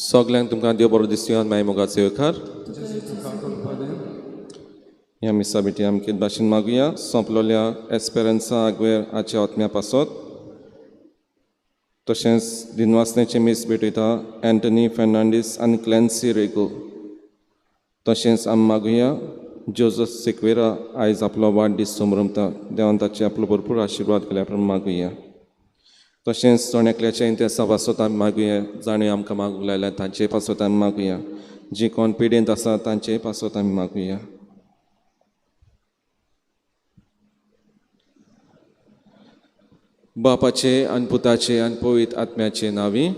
सगल्यांक तुमकां देव बरो दिसया माय मोगाचो येवकार. ह्या मिसा भेटी आमके भाशेन मागुया सोंपलोल्या एस्पेरन्सा आगवेर हाच्या आत्म्या पासत. तशेंच दिनवासण्याचें मीस भेटयता एंटनी फेर्नांडीस आनी क्लॅन्सी रेगो. तशेंच आमी मागुया जोजफ सिक्वेरा आयज आपलो वाडदीस समरमता, देवान ताचे आपलो भरपूर आशिर्वाद केल्या प्रमाण मागुया. तशेंच जण एकल्याच्या इंतेसा पासत आमी मागुया, जाणें आमकां मागूंक लायल्या तांचे पासत आमी मागुया, जी कोण पिडेंत आसा तांचे पासत आमी मागुया. बापाचे आनी पुताचे आनी पवित्र आत्म्याचे नांवी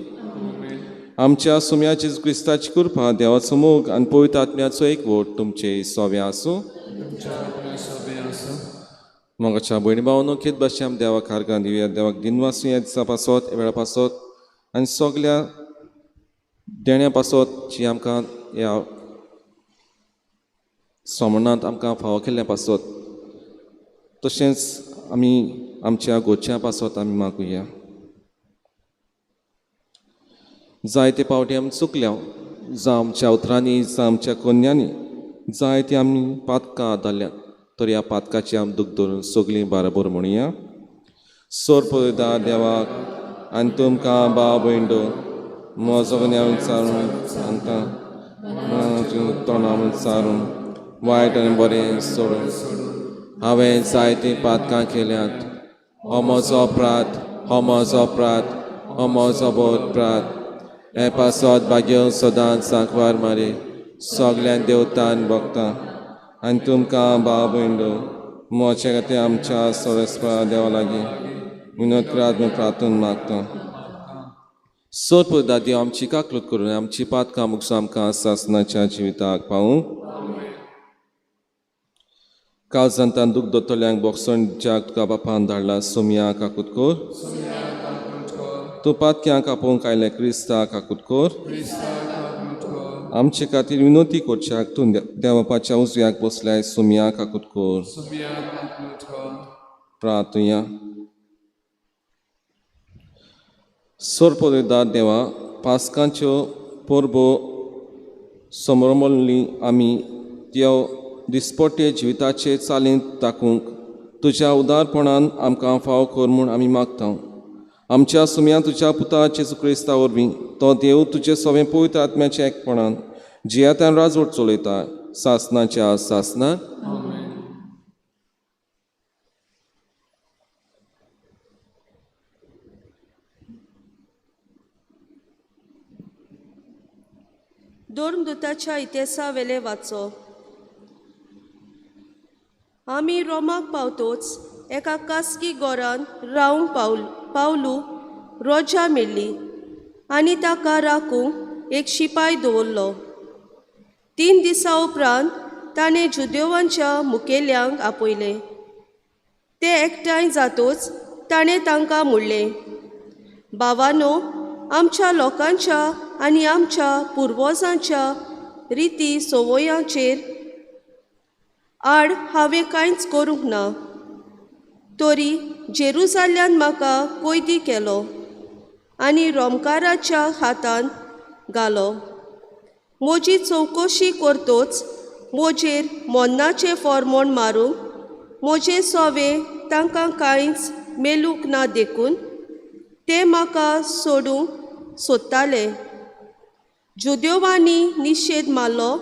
आमच्या सुम्या जेजू क्रिस्ताची कृपा, देवाचो मोग आनी पवित्र आत्म्याचो एकवट तुमचे सोवे आसूं. मोगाच्या भयणी भावांनो, खेत भाशे आमी देवाक हारगां दिवया, देवाक दिनवासूया ह्या दिसा पासत, वेळा पासत आनी सगल्या देण्या पासत जी आमकां ह्या सोमणांत आमकां फावो केल्ल्या पासत. तशेंच आमी आमच्या गोच्या पासत आमी मागुया. जायते पावटी आमी चुकल्या, जावं आमच्या उतरांनी, जावं आमच्या कोन्यांनी जायती आमी पातकां आदारल्यात, तर ह्या पातकाची आमी दूख धरून सगळीं बाराबर म्हणुया. सोरपदा देवाक आनी तुमकां भाव भयणो म्हजो विचारून सांगता, तोंडा विचारून वायट आनी बरें सोडून हांवें जायतीं पातकां केल्यात. हो म्हजो अपराध, हो म्हजो अपराध, हो म्हजो बोध अपराध. हे पासत भाग्य सदांच सांकवार मारी सगळ्यां देवतान भोगता आनी तुमकां भाव भयणो म्हजे खातीर आमच्या सोरेस्परा देवा लागीं विनोद करात म्हूण प्रार्थना मागता. सोदपुदा देव आमची काकलूत करून आमची पातकां मुगसो आमकां सासनाच्या जिविताक पावूं. काळजांतान दूख दोतोल्यांक बोगसण ज्याक तुका बापान धाडला सोमया काकूत कर. तूं पातक्यांक आपोवंक आयले क्रिस्ता काकूत कर. आमचे खातीर विनोती करच्याक तूं देवापाच्या उजव्याक बसल्याय सोमया काकूत कर. प्रार्थुया. सोरपोदा देवा, पास्कांच्यो परबो समरमल्ली आमी त्यो दिसपट्टे जिविताचे चालींत दाखोवंक तुज्या उदारपणान आमकां फाव कर म्हूण आमी मागता. आमच्या सुम्या तुज्या पुता जेजू क्रिस्ता वरवीं तो देव तुजे सवें पवित्र आत्म्याच्या एकपणान जियातान राजवट चलयता सासनाच्या सासनान. धर्मदूताच्या इतिहासा वेले वाचो. आमी रोमाक पावतोच एका खासगी घरान रावंक पावलू रोजा मेळ्ळी आनी ताका राखूंक एक शिपाय दवरलो. 3 दिसां उपरांत ताणें जुदेवांच्या मुखेल्यांक आपयले. ते एकठांय जातोच ताणें तांकां म्हणलें, भावानो, आमच्या लोकांच्या आनी आमच्या पुर्वजांच्या रिती संवयांचेर आड हांवें कांयच करूंक ना, तरी जेरुजाल्यान म्हाका कोयदी केलो आनी रोमकाराच्या हातान घालो. म्हजी चवकशी करतोच म्हजेर मोन्नाचें फॉर्मोण मारूंक म्हजे सोवे तांकां कांयच मेळूंक ना देखून ते म्हाका सोडूंक सोदताले. जुदेवांनी निशेध मारलो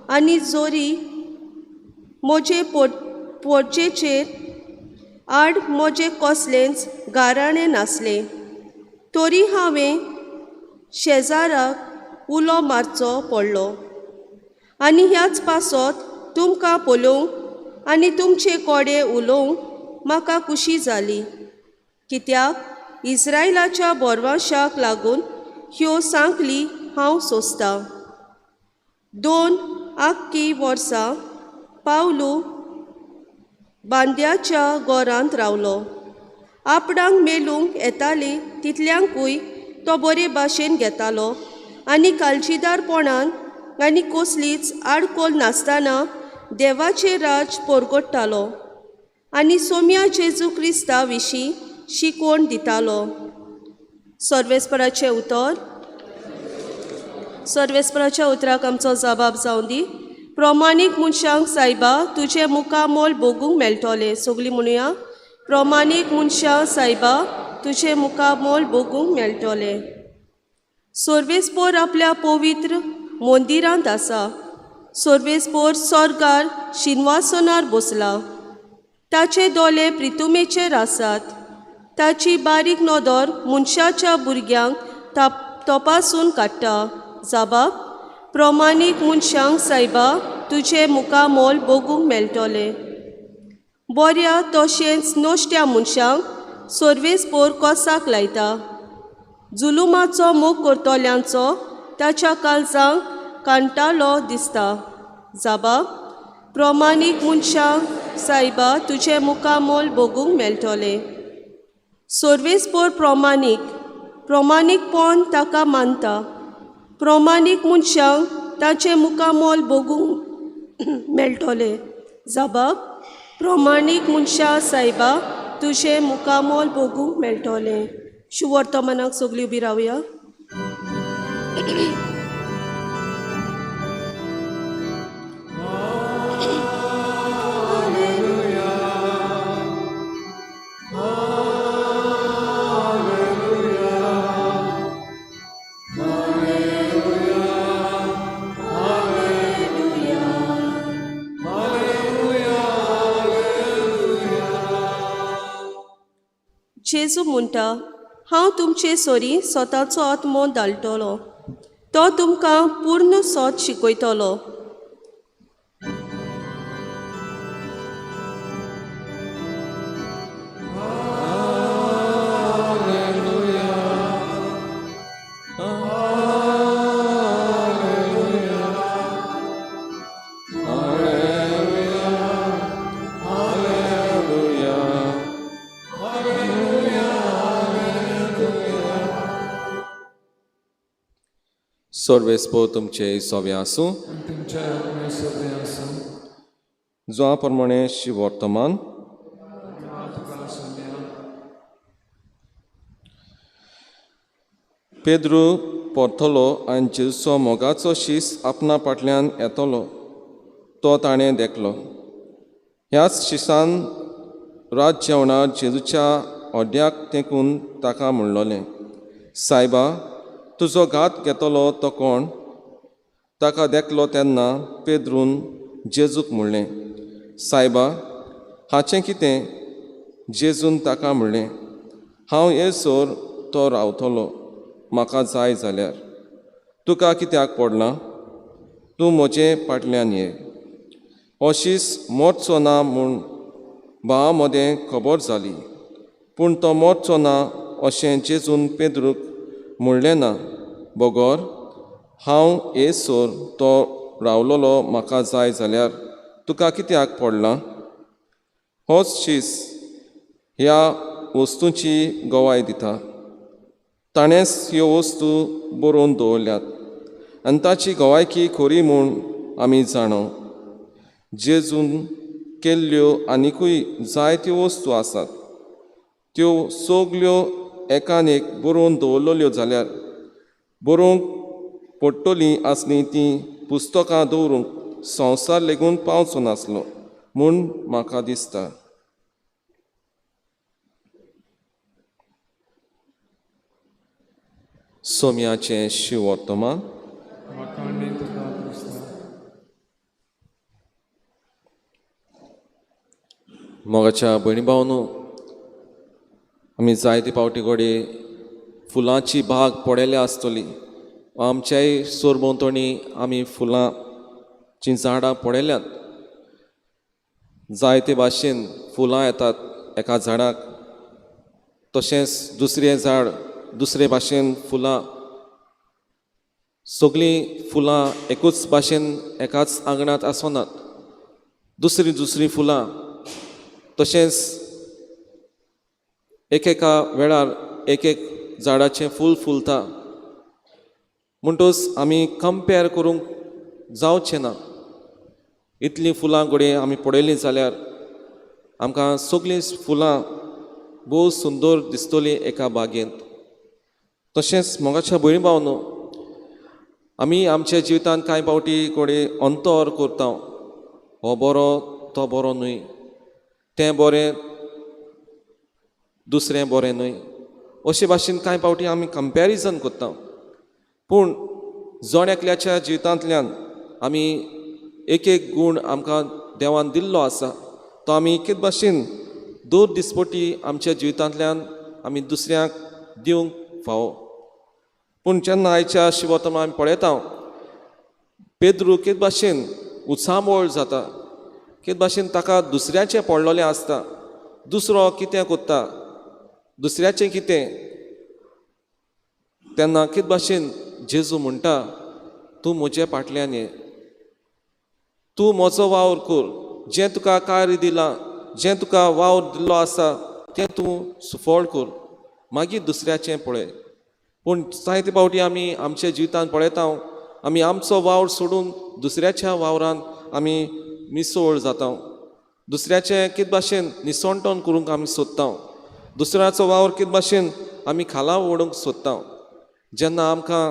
आनी जोरी म्हजे पोरचेचेर आड म्हजें कसलेंच गाराणें नासलें, तरी हांवें शेजाराक उलो मारचो पडलो. आनी ह्याच पासत तुमकां पळोवंक आनी तुमचे कोडे उलोवंक म्हाका खुशी जाली, कित्याक इस्रायलाच्या बोरवाशाक लागून ह्यो सांकली हांव सोंसतां. 2 आख्खी वर्सां पावलू बांद्याच्या घरांत रावलो. आपणाक मेळूंक येताली तितल्यांकूय तो बरे भाशेन घेतालो आनी काळजीदारपणान आनी कसलीच आडखळ नासतना देवाचें राज परगट्टालो आनी सोम्या जेजू क्रिस्ता विशीं शिकवण दितालो. सर्वेस्पराचें उतर. सर्वेस्पराच्या उतराक आमचो जबाब जावं दी. प्रमाणीक मनशांक सायबा तुजें मुखामोल भोगूंक मेळटलें. सगळीं म्हणुया, प्रमाणीक मनशां सायबा तुजें मुखामोल भोगूंक मेळटलें. सर्वेस्पोर आपल्या पवित्र मंदिरांत आसा. सर्वेस्पोर स्वर्गार शिनवासनार बसला. ताचे दोळे प्रितुमेचेर आसात. ताची बारीक नदर मनशाच्या भुरग्यांक तपासून काडटा. जाबाब, प्रमाणीक मनशांक सायबा तुजें मुखामोल भोगूंक मेळटलें. बऱ्या तशेंच नश्ट्या मनशांक सर्वेस्पोर कोसाक लायता. जुलुमाचो मोग करतल्यांचो ताच्या काळजांक कांटालो दिसता. जाबाब, प्रमाणीक मनशांक सायबा तुजें मुखामोल भोगूंक मेळटलें. सर्वेस्पोर प्रमाणीक प्रमाणीकपण ताका मानता. प्रमाणीक मनशांक ताचें मुखामोल भोगूंक मेळटलें. जाबाब, प्रमाणीक मनशां सायबा तुजें मुखामोल भोगूंक मेळटलें. शुवर्तमानाक सगळीं उबी रावया. जेजू म्हणटा, हांव तुमचे सरी स्वताचो आत्मो धाडटलो, तो तुमकां पूर्ण सोद शिकयतलो. सर्वेस्पोर तुमचे सोवे आसूं. जो प्रमाणे वर्तमान पेद्रू परतलो आनी जेजूचो मोगाचो शीस आपणा फाटल्यान येतलो तो ताणें देखलो. ह्याच शिसान रात जेवणार जेजूच्या ओड्याक तेंकून ताका म्हणलोलें, सायबा तुजो घात घेतलो तो कोण? ताका देखलो तेन्ना पेद्रून जेजूक म्हणलें, सायबा हाचें कितें? जेजून ताका म्हणलें, हांव येसर तो रावतलो म्हाका जाय जाल्यार तुका कित्याक पडलां? तूं म्हजे फाटल्यान ये. अशीच मरचो ना म्हूण भावा मदें खबर जाली, पूण तो मरचो ना अशें जेजून पेद्रूक म्हणलें ना, बगर हांव येसर तो रावलोलो म्हाका जाय जाल्यार तुका कित्याक पडलां? होच शीस ह्या वस्तूंची गवाय दिता. ताणेंच ह्यो वस्तू बरोवन दवरल्यात आनी ताची गवायकी खरी म्हूण आमी जाणो. जेजून केल्ल्यो आनिकूय जायत्यो वस्तू आसात, त्यो सगल्यो एकान एक बरोवन दवरलेल्यो जाल्यार बरोवंक पडटलीं आसलीं तीं पुस्तकां दवरूंक संवसार लेगून पावचो नासलो म्हूण म्हाका दिसता. सोम्याचें शिवर्तमान. मोगाच्या भयणी भावनो, आमी जायते फावटी घडये फुलांची बाग पळयल्या आसतली. आमच्याय सरभोंवतणी आमी फुलांचीं झाडां पळयल्यांत. जायते भाशेन फुलां येतात एका झाडाक, तशेंच दुसरें झाड दुसरे भाशेन फुलां. सगळीं फुलां एकूच भाशेन एकाच आंगणांत आसनात, दुसरीं दुसरीं फुलां. तशेंच एकेका वेळार एक एक झाडाचें फूल फुलता. म्हणटच आमी कंपेर करूंक जावचें ना. इतलीं फुलां घडये आमी पळयलीं जाल्यार आमकां सगळीं फुलां भोव सुंदर दिसतलीं एका बागेंत. तशेंच मोगाच्या भयणी भावनो, आमी आमच्या जिवितांत कांय फावटी कोणी अंतर करता, हो बरो तो बरो न्हय, तें बरें दुसरें बरें न्हय, अशे भाशेन कांय फावटी आमी कंपॅरिजन करता. पूण जण एकल्याच्या जिवितांतल्यान आमी एक एक गूण आमकां देवान दिल्लो आसा, तो आमी एकेच भाशेन दर दिसपटी आमच्या जिवितांतल्यान आमी दुसऱ्यांक दिवंक फावो. पूण जेन्ना आयच्या शिवतमा आमी पळयता, पेद्रू केद भाशेन उत्सामोळ जाता, केद भाशेन ताका दुसऱ्याचें पडलेलें आसता, दुसरो कितें कोत्ता, दुसऱ्याचें कितें, तेन्ना केद भाशेन जेजू म्हणटा, तूं म्हजे फाटल्यान ये, तूं म्हजो वावर कर, जें तुका कार्य दिलां, जें तुका वावर दिल्लो आसा तें तूं सुफळ कर, मागीर दुसऱ्याचें पळय. पूण जायते फावटी आमी आमच्या जिवितांत पळयता, आमी आमचो वावर सोडून दुसऱ्याच्या वावरान आमी मिसळ जाता, दुसऱ्याचें कित भाशेन निसणटण करूंक आमी सोदता, दुसऱ्याचो वावर कित भाशेन आमी खाला ओडूंक सोदता. जेन्ना आमकां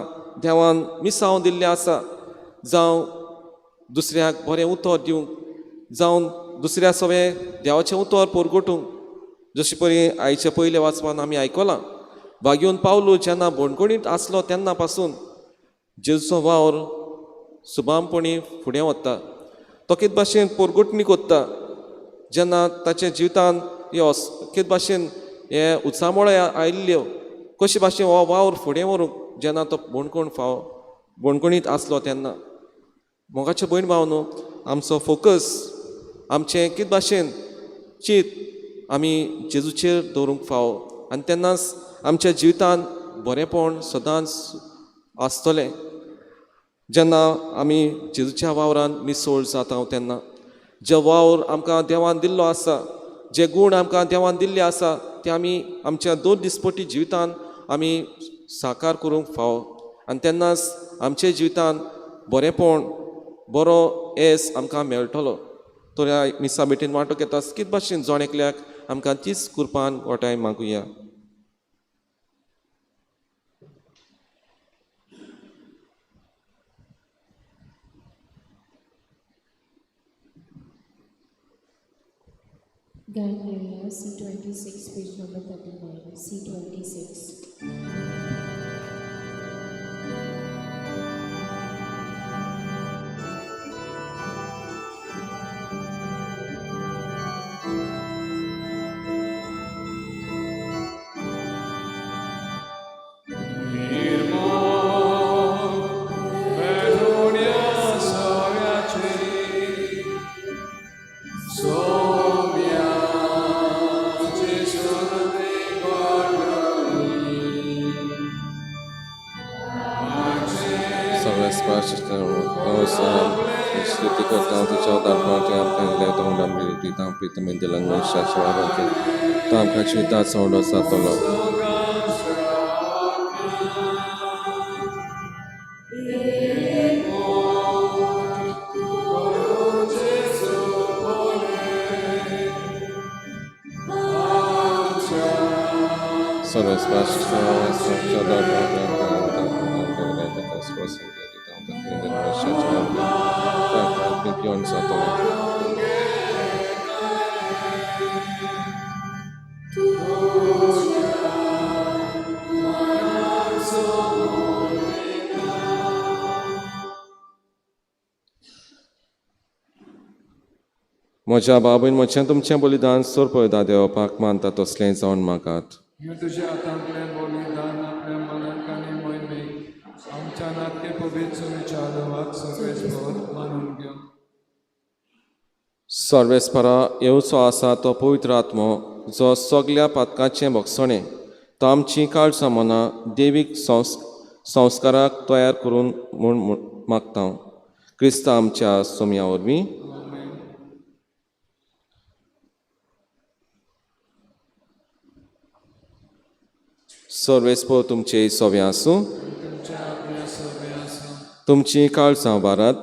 देवान मिसांव दिल्लें आसा, जावं दुसऱ्याक बरें उतर दिवंक, जावं दुसऱ्या सवें देवाचें उतर परगटूंक, जशें परी आयच्या पयल्या वाचपान आमी आयकलां, बागेवन पावलो जेन्ना बणकोणींत आसलो तेन्ना पासून जेजूचो वावर सुबामपणी फुडें वता, तो कित भाशेन पोरगुटणी कोत्ता. जेन्ना ताच्या जिवितांत हे कित भाशेन हे उत्सामोळे आयिल्ल्यो, कशे भाशेन हो वावर फुडें व्हरूंक जेन्ना तो बणकोण फाव बणकोणींत आसलो तेन्ना. मोगाचे भयण भाव न्हू, आमचो फोकस, आमचें कित भाशेन चीत आमी जेजूचेर दवरूंक फावो, आनी तेन्नाच आमच्या जिवितांत बरेंपण सदांच आसतलें. जेन्ना आमी जेजूच्या वावरान मिसळ जाता तेन्ना जे वावर आमकां देवान दिल्लो आसा, जे गूण आमकां देवान दिल्ले आसा, ते आमी आमच्या दोन दिसपटी जिवितांत आमी साकार करूंक फावो, आनी तेन्नाच आमच्या जिवितांत बरेंपण, बरो येस आमकां मेळटलो. तर ह्या मिसा भेटीन वांटो घेता कित भाशेन जण एकल्याक आमकां तीच कुरपान गोठाय मागुया. Gang area C26, page number 39, C26. म्हज्या बाबून म्हजें तुमचें बलिदान सोरपयदा देवपाक मानता तसलें जावन मागात. तुज्या हातांतलें बलिदान आपल्या मनाक आनी मोहिमेक आमच्या नाटके पवित्र विचारवाक सर्वेस्पर मानून घेवन. सर्वेस्परा येवचो आसा तो पवित्र आत्मो, जो सगल्या पातकाचें भोगसणें, तो आमची काळजां मनां देवीक संस्काराक तयार करून म्हूण मागता. क्रिस्ता आमच्या सोम्या वरवीं. सर्वेस्पर तुमचे सोवे आसूं, तुमची काळजां भारत.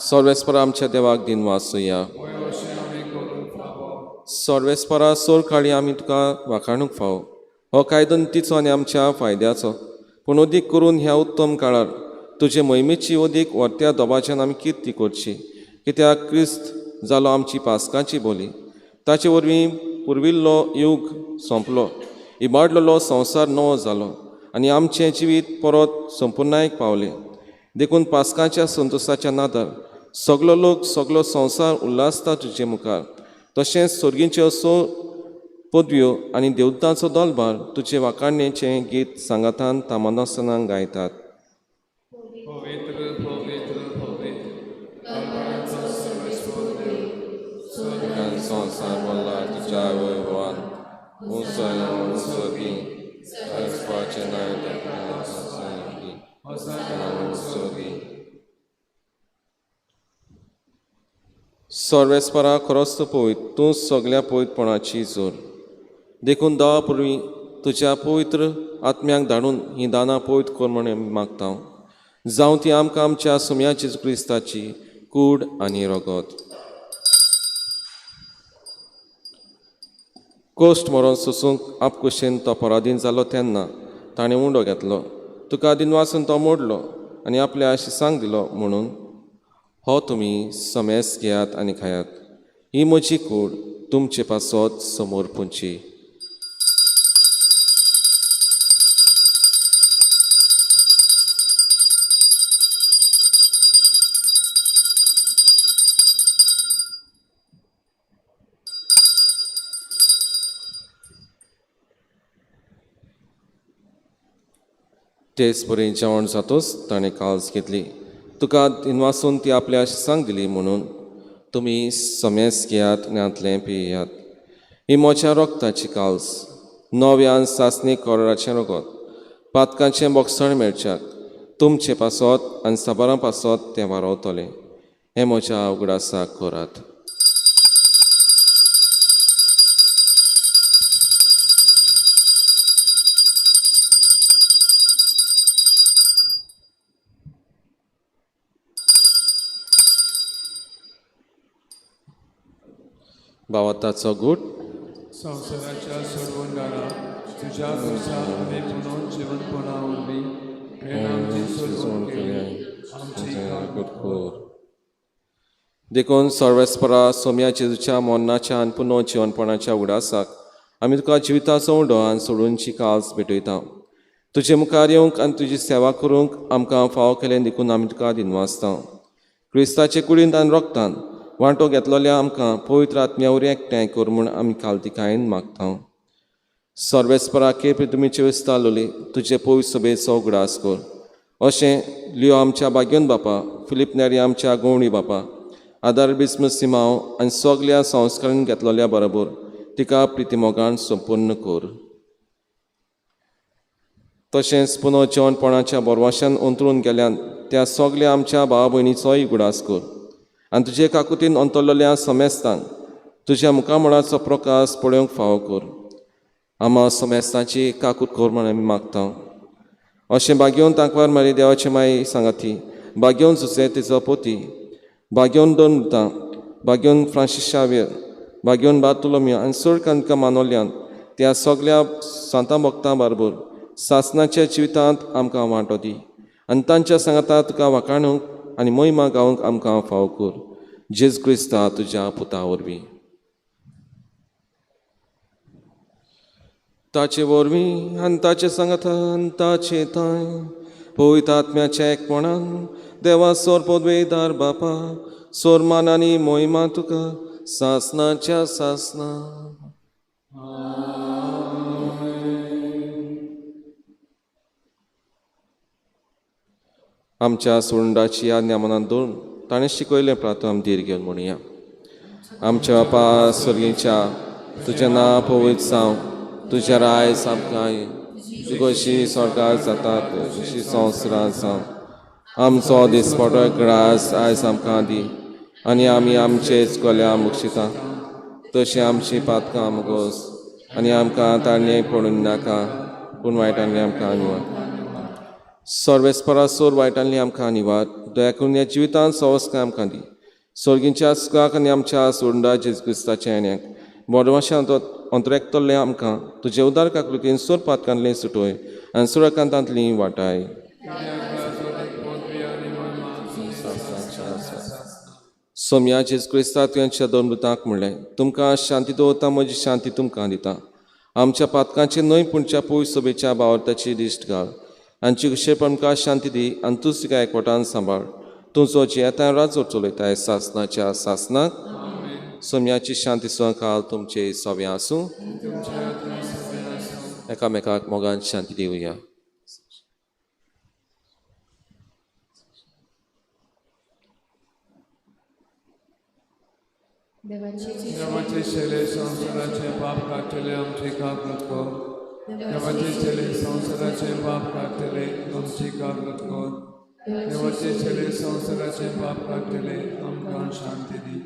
सर्वेस्पर आमच्या देवाक दिन वासुया. सर्वेस्परा सोर काळी आमी तुका वाखाणूंक फावो. हो कायदो तिचो आनी आमच्या फायद्याचो, पूण अदीक करून ह्या उत्तम काळार तुजे मोहिमेची अदीक व्हरत्या दबाज्यान आमी किर्ती करची, कित्याक क्रिस्त जालो आमची पास्काची बोली. ताचे वरवीं पुर्विल्लो युग सोंपलो, इबाडलेलो संवसार नवो जालो आनी आमचें जिवीत परत संपुर्णायेक पावलें. देखून पास्काच्या संतोसाच्या नादार सगलो लोक सगलो संवसार उल्हासता तुजे मुखार. तशेंच सर्गीच्यो सो पदव्यो आनी देवतांचो दलभार तुजे वाखाणणेचें गीत सांगातान थांबनासतना गायतात. पवित्र पवित्र पवित्र दलभारांचो सर्वेस्पर देव, स्वर्गान संवसार भरला तुज्या वैभवान. उंचाय उंचगी सर्वाचे नांव उंचगी. सर्वेस्परा खरोच तूं पवित्र, तूं सगल्या पवित्रपणाची जोर. देखून देवा पुरवीं तुज्या पवित्र आत्म्याक धाडून हीं दानां पवित्र कर म्हूण आमी मागता. जावं ती आमकां आमच्या सोम्या जेजू क्रिस्ताची कूड आनी रगत. कोश्ट मरोन सोसूंक आपकुशेन तो पराधीन जालो तेन्ना ताणें उंडो घेतलो, तुका दिनवासून तो मोडलो आनी आपल्या शिसांक दिलो म्हणून, हो तुमी समेस घेयात आनी खायात, ही म्हजी कूड तुमचे पासत समोर पुंची. तेच परी जेवण जातूच ताणें काल्स घेतली, तुका दिनवासून ती आपल्या शिसांक दिली म्हणून, तुमी समेस घेयात आनी हांतलें पियात, ही म्हज्या रोगताची काल्स, नव्यान सासणी कोराचें रगत, पातकांचें बोगसण मेळच्याक तुमचे पासत आनी साबारां पासत तें वारवतलें. हें म्हज्या उगडासाक करात. भावार्थाचो गूट. संवसाराच्या सोडवणदारा तुज्या खुर्सा आमी पुनोन जिवनपणा वरवीं तुवें आमची सोडवण केली, आमची काकूट कर. देखून सर्वेस्परा सोम्या जेजूच्या मरणाच्या आनी पुनोन जिवनपणाच्या उगडासाक आमी तुका जिविताचो उंडो आनी सोडूनची काल्स भेटयता. तुजे मुखार येवंक आनी तुजी सेवा करूंक आमकां फावो केलें देखून आमी तुका दिनवासता. क्रिस्ताचे कुडींत आनी रोगतान वांटो घेतलेल्या आमकां पवित्र आत्म्या वरवीं एकठांय कर म्हूण आमी कालतिकायेन मागता. सर्वेस्परा केपी तुमी चेविस्तालोली तुजे पवित्र सभेचो उगडास कर. अशें लियो आमच्या भाग्योन बापा, फिलीप नेरी आमच्या गोवणी बापा, आदार बिस्म सिमांव आनी सगल्या संस्कारान घेतलेल्या बरोबर तिका प्रितीमोगान संपूर्ण कर. तशेंच पुनः जेवणपणाच्या बोरवाशान अंतरून गेल्यान त्या सगल्या आमच्या भाव भयणीचोय उगडास कर आनी तुजे काकुतीन अंतरलेल्या समेस्तांक तुज्या मुखामळाचो प्रकाश पळोवंक फावो कर. आमा समेस्तांची काकूत कर म्हूण आमी मागता. अशें बागेवन तांकवार मारी देवाचे माई सांगाती, बागेवन जुसे तिचो पोती, बागेवन दोन मुतां, बागेवन फ्रांसीस शावियर, बागेवन बार्तोलोमियो आनी चड कांतकां मानवल्यान त्या सगल्या सांतां भक्तां बरोबर सासणाच्या जिवितांत आमकां वांटो दी आनी तांच्या सांगाता तुका वाखाणूंक आनी मोहिमा गावंक आमकां फावो कर. जेजू क्रिस्ता तुज्या पुता वरवीं. ताचे वरवीं आनी ताचे सांगातान ताचे थांय पवित्र आत्म्याच्या एकपणान देवा सोर पदवेदार बापा, सोरमान आनी मोहिमा तुका सासणाच्या सासना. आमच्या सोंडाची आज्ञा मनांत दवरून ताणें शिकयलें प्रार्थना आमी धीर घेवन म्हणुया. आमच्या बापा स्वर्गीच्या, तुजें नांव पवित्र जावं, तुजें राय आमकां तुजी कशी स्वर्गार जाता तशी संवसारांत जावं. आमचो दिसपटो ग्रास आयज आमकां दी आनी आमी आमचेच कोल्या मुक्षिता तशीं आमचीं पातकां मुगोस आनी आमकां ताणें पडून नाका पूण वायटांनी आमकां निवार. सर्वेस्परा सोर वायटांनी आमकां निवार. दया करून ह्या जिवितांत सवस्काय आमकां दी. स्वर्गींच्या सुखाक आनी आमच्या सोडा जेजू क्रिस्ताच्या येण्याक बोडवाशांत अंतरेकतले आमकां तुजे उदार काकृतीन सोर पातकांतलें सुटोय आनी सुरकांतांतली वाटाय. सोम्या जेजू क्रिस्ता तुवें दोन मृतांक म्हणलें, तुमकां शांती दवरता, म्हजी शांती तुमकां दिता. आमच्या पातकांचे न्हय पूण पय सभेच्या बावरताची दिश्ट घाल आनी कुशेप आमकां शांती दी आनी तूंच तिका एकवटान सांबाळ. तूं जो जियेता राजो चलयताय सासनाच्या सासनाक. सोम्याची शांती सकाळ तुमचे सवे आसूं. एकामेकाक मोगान शांती दिवया. देवाचे शेले संवसाराचे पाप काडटले आमची काकूत कर. देवाचे शेले संवसाराचे पाप काडटले आमची काकूत कर. देवाचे शेले संवसाराचे पाप काडटले आमकां शांती दी.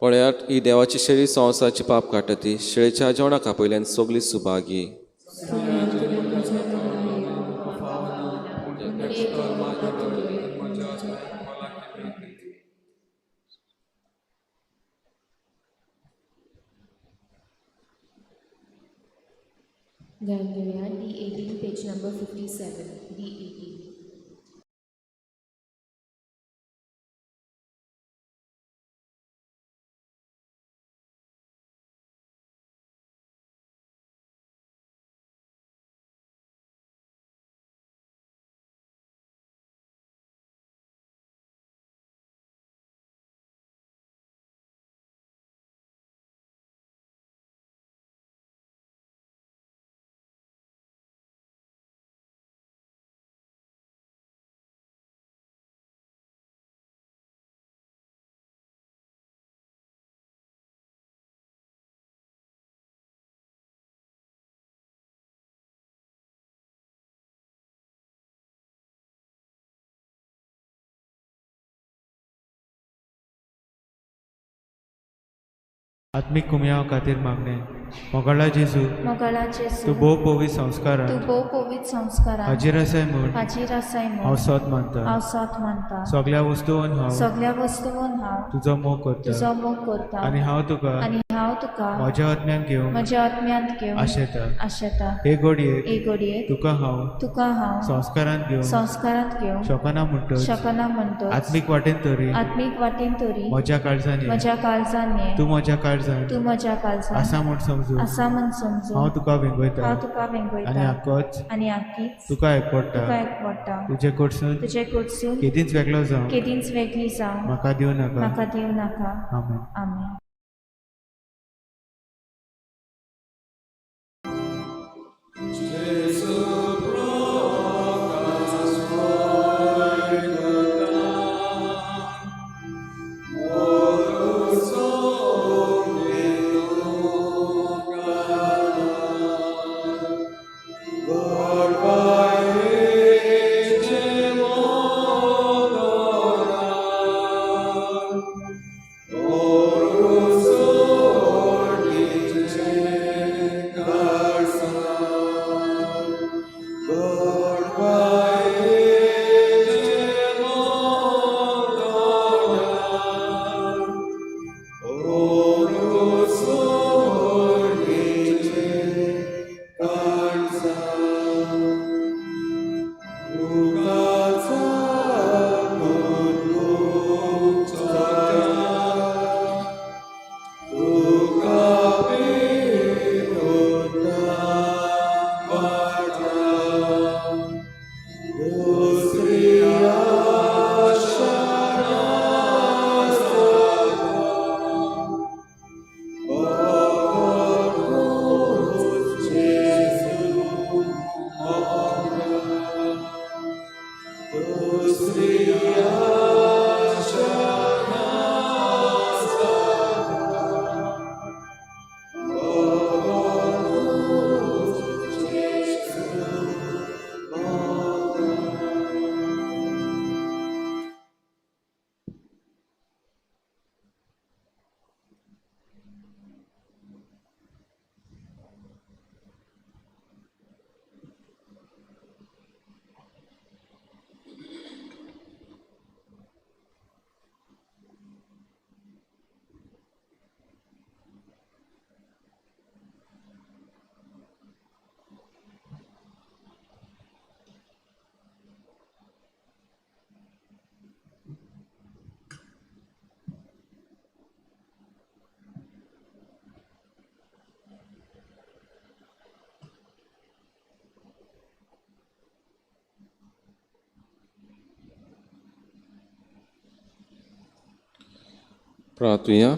पळयात ही देवाची शेळी संवसाराची पाप काडटा ती शेळीच्या जेवणाक आपयल्यान सगळी सुभागी. गायन घेवया D18 page number 57. D18. आत्मीक कुमयाव खातीर मागणें. मोगाळा जेजू, मोगाळा जेजू, तूं भोव पवित्र संस्कारान, तूं भोव पवित्र संस्कारान हाजीर आसाय म्हूण, हाजीर आसाय म्हूण हांव सोद मानता, हांव सोद मानता. सगळ्या वस्तून हांव, सगळ्या वस्तून हांव तुजो मोग करता, तुजो मोग करता. आनी हांव तुका, आनी हांव तुका म्हज्या आत्म्यान घेवंक, म्हज्या आत्म्यांत घेवंक आशेता. आशेता. हे घडयेक, हे घडयेक तुका हांव, तुका हांव संस्कारांत घेवंक, संस्कारांत घेवंक शकना म्हणटच, शकना म्हणटच, आत्मीक वाटेन तरी, आत्मीक वाटेन तरी म्हज्या काळजान ये, म्हज्या काळजान ये, तूं म्हज्या काळजान, तूं म्हज्या काळजान आसा म्हूण समजून, आसा म्हूण समजून, हांव तुका वेंगयता, हांव तुका वेंगयता, आनी आकोच, आनी आकीच तुका एकवडटा, तुका एकवडटा. तुजे कडसून, तुजे कडसून केदींच वेगळो जावं, केदींच वेगळी जावं म्हाका दिवं नाका, म्हाका दिवं नाका. आमेन. आमेन. प्रार्थुया.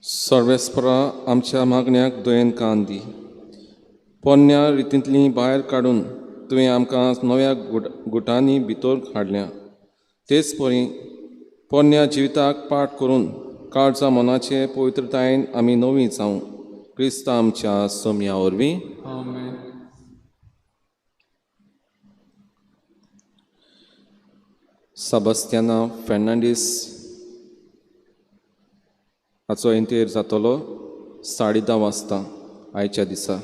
सर्वेस्परा आमच्या मागण्याक दयेन कान दी. पोन्न्या रितींतली भायर काडून तुवें आमकां नव्या गुटांनी भितर हाडल्या. तेच परी पोन्न्या जिविताक पाठ करून काळजा मनाचे पवित्रतायेन आमी नवी जावं. क्रिस्ता आमच्या सोमया वरवीं. आमेन. सेबास्तियाना फेर्नांडीस हाचो इंतेर जातलो 10:30 वाजता आयच्या दिसा.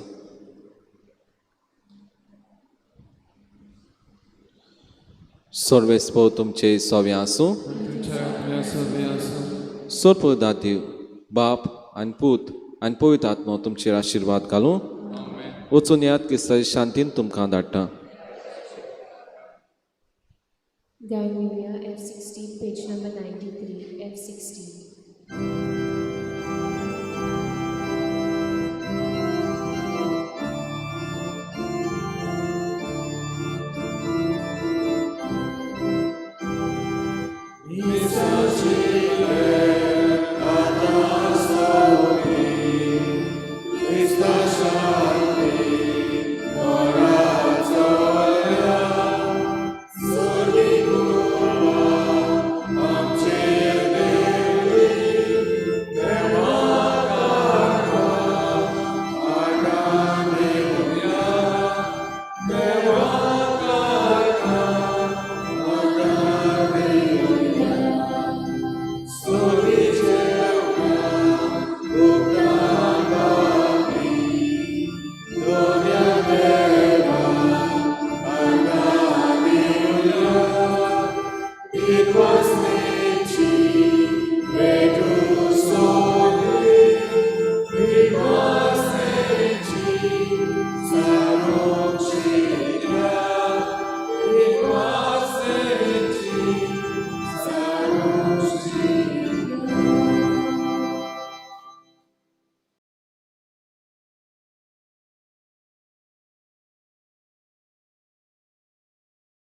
सर्वेस्पो तुमचे सोवे आसूं. सोरपदा देव बाप आनी पूत आनी पवित्र आत्मो तुमचेर आशिर्वाद घालूं. वचून याद क्रिस्ताच्या शांतीन तुमकां धाडटा. Thy will.